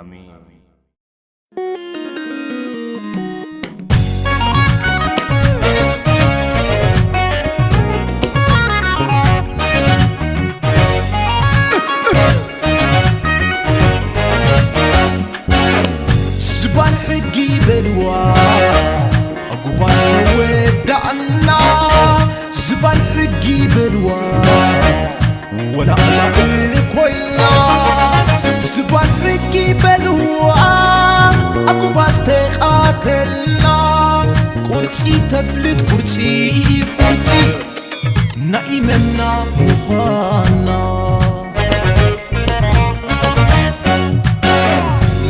ኣሜን። ዝባን ሕጊ በልዋ፣ ኣጉባዝ ተወዳእና። ዝባን ሕጊ በልዋ፣ ወላ ኣላእ ኮይና። ዝባን ሕጊ በልዋ፣ ኣጉባዝ ተቓተልና። ቁርጺ ተፍልጥ ቁርጺ፣ ቁርጺ ናይ መና ምዃና።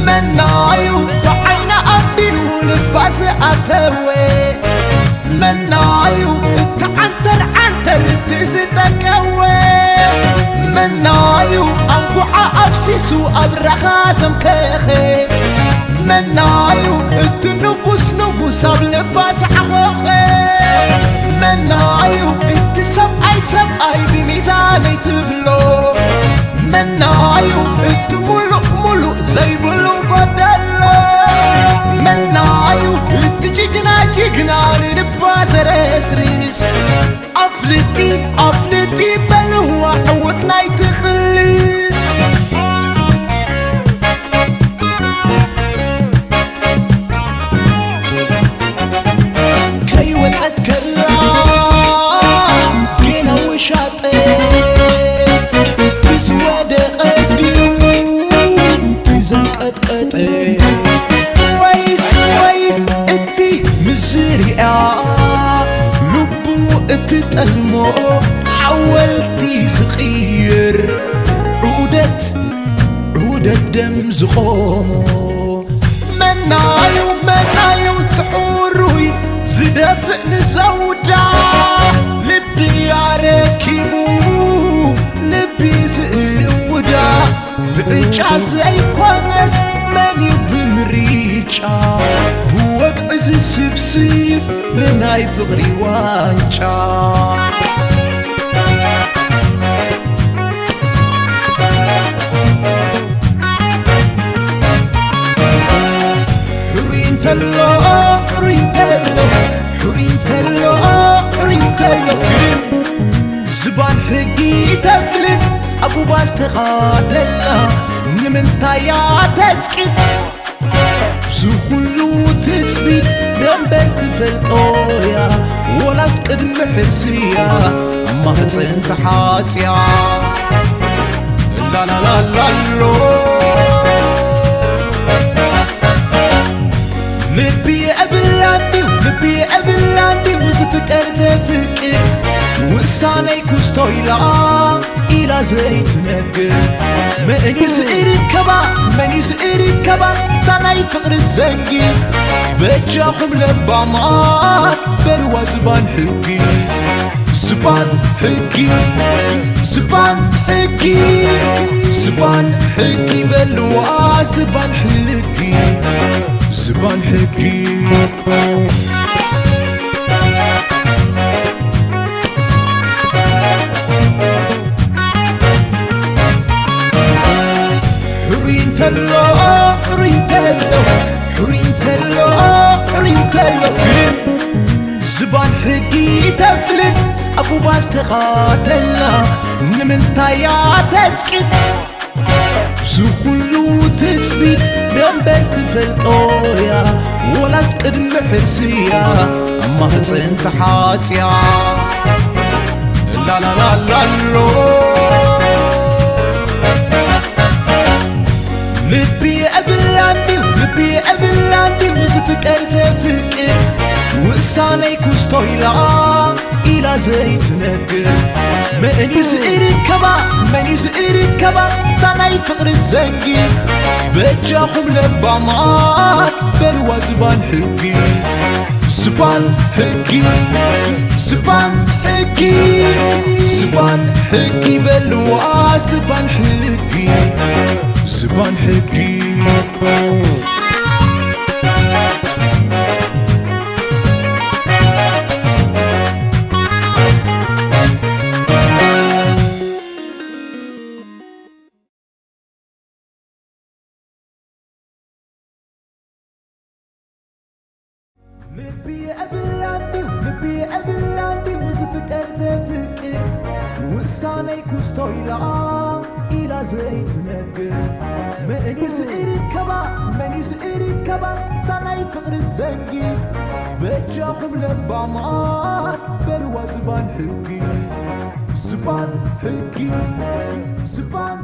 መናዩ ብዓይና ኣቢሉ ልባ ዝኣተወ፣ መናዩ እቲ ዓንተር ዓንተር እቲ ዝጠቀወ፣ መናዩ ኣንጉዓ ኣፍሲሱ ኣብ ረኻ ዘምከኸ፣ መናዩ እቲ ንጉስ ንጉስ ኣብ ልባ ዝዓኾኸ፣ መናዩ እቲ ሰብኣይ ሰብኣይ ብሚዛነይ ትብሎ፣ መናዩ እቲ ሙሉእ ሙሉእ ዘይብሉ ጎደሎ፣ መናዩ እቲ ጅግና ጅግና ንልባ ዘረስርስ። ኣፍልጢ ኣፍልጢ በልዋ ዕውት ናይ ትኽልስ። ከይወጸት ከላ ጌና ውሻጠ ትዝወደቐ ድዩ ትዘንቀጥቀጠ? ወይስ ወይስ እቲ ምስሪያ ልቡ እትጠልሞ ሓወልቲ ዝቕይር ዑደት ዑደት ደም ዝቖሞ? መናዩ መናዩ እቲ ሕሩይ ዝደፍእ ንዘውዳ ልቢ ኣረኪቡ ልቢ ዝእውዳ ብዕጫ ዘይኮነስ መን እዩ ብምርጫ ብወግዒ ዝስብስብ ንናይ ፍቕሪ ዋንጫ። ሕሩይ እንተሎ ሕሩይ እንተሎ ሕሩይ እንተሎ ሕሩይ እንተሎ ግን ዝባን ሕጊ ተፍልጥ ኣጉባዝ ተኻተልና ንምንታይ እያ ተጽቂጥ? ዝኹሉ ትጽቢት ደንበር ትፈልጦያ ወላስ ቅድሚ ሕርስያ ማህፀን ተሓፅያ? ላላላላሎ ልቢ የብላን ድዩ ልቢ የብላን ድዩ ዝፍቀር ዘፍቅር ውሳነይ ኩስቶ ኢላ ኢላ ዘይትነግር መን እዩ ዝእርከባ መን እዩ ዝእርከባ እታ ናይ ፍቕሪ ዘንጊ በጃኹም ለባማት በልዋ ዝባን ሕጊ ዝባን ሕጊ ዝባን ሕጊ ዝባን ሕጊ በልዋ ዝባን ሕጊ ዝባን ሕጊ ሕሩይ እንተሎ ሕሩይ እንተሎ ሕሩይ እንተሎ ሕሩይ እንተሎ ግን ዝባን ሕጊ ተፍልጥ ኣጉባዝ ተኻተልና ንምንታይ እያ ተጽቂጥ ዝኹሉ ትጽቢት ደንበር ትፈልጦያ ወላስ ቅድሚ ሕርስያ ማህፀን ተሓፅያ ላላላላሎ ልቢ የብላን ድዩ ልቢ የብላን ድዩ ዝፍቀር ዘፍቅር ውሳነይ ኩስቶ ኢላ ኢላ ዘይትነግር መን እዩ ዝእርከባ መን እዩ ዝእርከባ እታ ናይ ፍቕሪ ዘንጊ በጃኹም ለባማት በልዋ ዝባን ሕጊ ዝባን ሕጊ ዝባን ሕጊ ዝባን ሕጊ በልዋ ዝባን ሕጊ ዝባን ሕጊ ልቢ የብላን ድዩ፣ ልቢ የብላን ድዩ፣ ዝፍቀር ዘፍቅር። ውሳነይ ክስቶ ኢላ፣ ኢላ ዘይትነግር። መን እዩ ዝእርከባ፣ መን እዩ ዝእርከባ፣ እታ ናይ ፍቕሪ ዘንጊ። በጃኹም ለባማት፣ በልዋ ዝባን ህልጊ። ዝባን ህልጊ፣ ዝባን